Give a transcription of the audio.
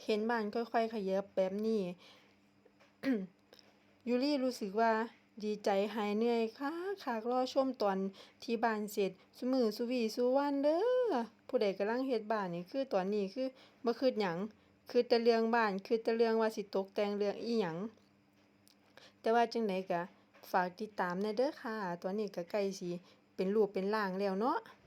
ເຫັນບ້ານຄ່ອຍໆຂະຫຍັບແບບນີ້ ຢູລີຮູ້ສຶກວ່າດີໃຈຫາຍເມື່ອຍຄັກໆ ລໍຊົມຕອນທີ່ບ້ານເສັດຊຸມື້ຊຸວີຊຸວັນເດີ. ຜູ້ໃດກຳລັງເຮັດບ້ານນີ້ ຄືຕອນນີ້ຄືບໍ່ຄິດຫຍັງ ຄິດແຕ່ເລື່ອງບ້ານ ຄິດແຕ່ເລື່ອງວ່າຊິຕົກແຕ່ງເລື່ອງອີ່ຫຍັງ. ແຕ່ວ່າຈັ່ງໃດກະຝາກຕິດຕາມແດ່ເດີຄ່ະ ຕອນນີ້ກະໃກ້ຊິເປັນຮູບເປັນຮ່າງແລ້ວເນາະ.